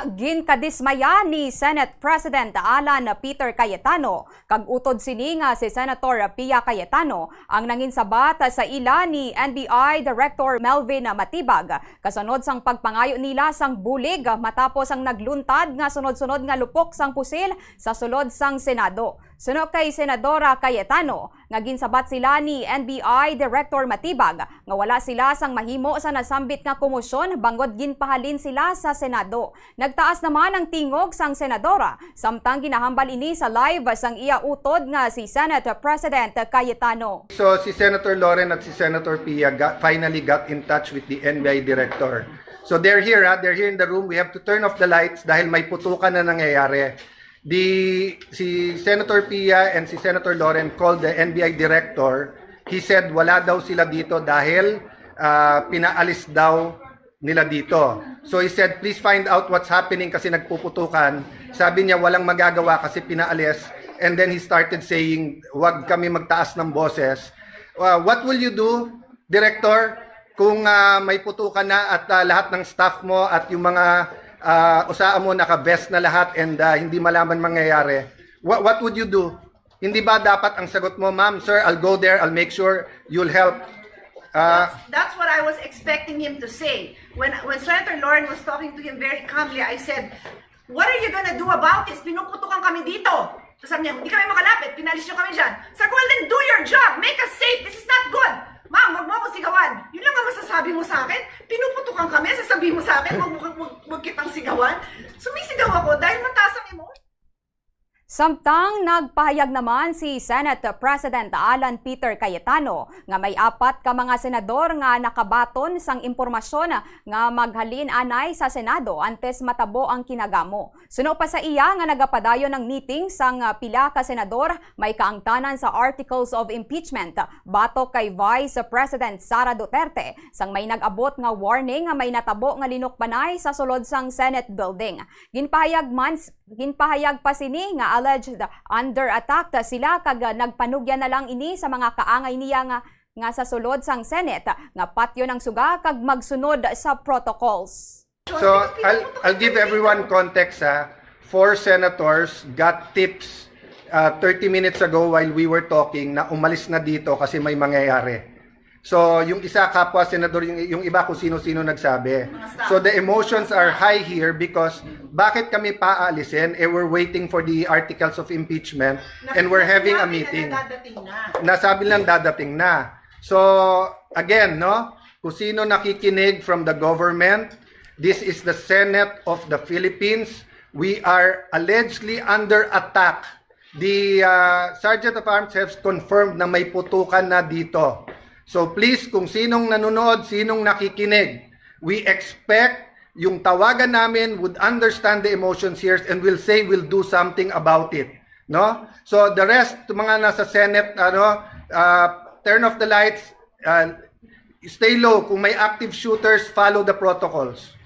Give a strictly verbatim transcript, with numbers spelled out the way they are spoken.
Ginkadismaya ni Senate President Alan Peter Cayetano kag utod sini nga si Senator Pia Cayetano ang nanginsabat sa ila ni N B I Director Melvin Matibag kasunod sang pagpangayo nila sang bulig matapos ang nagluntad nga sunod-sunod nga lupok sang pusil sa sulod sang Senado. Suno kay Senadora Cayetano, nga ginsabat sila ni N B I Director Matibag nga wala sila sang mahimo sa nasambit nga komosyon bangod ginpahalin sila sa Senado. Nagtaas naman ang tingog sang senadora, samtang ginahambal ini sa live sang iya utod nga si Senate President Cayetano. So si Senator Loren at si Senator Pia got, finally got in touch with the N B I director. So they're here, ha? They're here in the room. We have to turn off the lights dahil may putukan na nangyayari. The, si Senator Pia and si Senator Loren called the N B I director. He said wala daw sila dito dahil ah, pinaalis daw nila dito. So he said, "Please find out what's happening kasi nagpuputukan." Sabi niya, "Walang magagawa kasi pinaalis." And then he started saying, "Wag kami magtaas ng boses." Uh, what will you do, Director, kung ah, may putukan na at ah, lahat ng staff mo at yung mga uh, usaa mo naka-vest na lahat and ah, hindi malaman mangyayari? What, what would you do? Hindi ba dapat ang sagot mo, "Ma'am, sir, I'll go there, I'll make sure you'll help"? Ah, That's what I was expecting him to say. When when Senator Loren was talking to him very calmly, I said, "What are you gonna do about this? Pinuputukan kami dito." Tapos sabi niya, "Hindi kami makalapit, pinalis niyo kami dyan." Sabi ko, "Well, then do your job. Make us safe. This is not good. Ma'am, wag mo ako sigawan." Yun lang ang masasabi mo sa akin. Pinuputukan kami, sasabi mo sa akin, "Wag mo wag, wag kitang sigawan." Sumisigaw ako dahil mataas ang emotion. Samtang nagpahayag naman si Senate President Alan Peter Cayetano nga may apat ka mga senador nga nakabaton sang impormasyon nga maghalin anay sa Senado antes matabo ang kinagamo. Suno pa sa iya nga nagapadayon ang meeting sang pila ka senador may kaangtanan sa articles of impeachment batok kay Vice President Sara Duterte sang may nag-abot nga warning nga may natabo nga linukbanay sa sulod sang Senate building. Ginpahayag man Ginpahayag pa sini nga alleged under attack ta sila kag nagpanugyan na lang ini sa mga kaangay niya nga, nga sa sulod sang Senate nga patyon ang suga kag magsunod sa protocols. So I'll, I'll give everyone context, ha. Four senators got tips uh, thirty minutes ago while we were talking na umalis na dito kasi may mangyayari. So, yung isa, kapwa senador, yung, yung iba kung sino-sino nagsabi. So, the emotions are high here because bakit kami paaalisin? Eh, we're waiting for the articles of impeachment and we're having a meeting. Nasabi lang dadating na. So, again, no? Kung sino nakikinig from the government, this is the Senate of the Philippines. We are allegedly under attack. The uh, Sergeant of Arms has confirmed na may putukan na dito. So please, kung sinong nanonood, sinong nakikinig, we expect yung tawagan namin would understand the emotions here and will say we'll do something about it. No? So the rest, mga nasa Senate, ano, uh, turn off the lights, uh, stay low. Kung may active shooters, follow the protocols.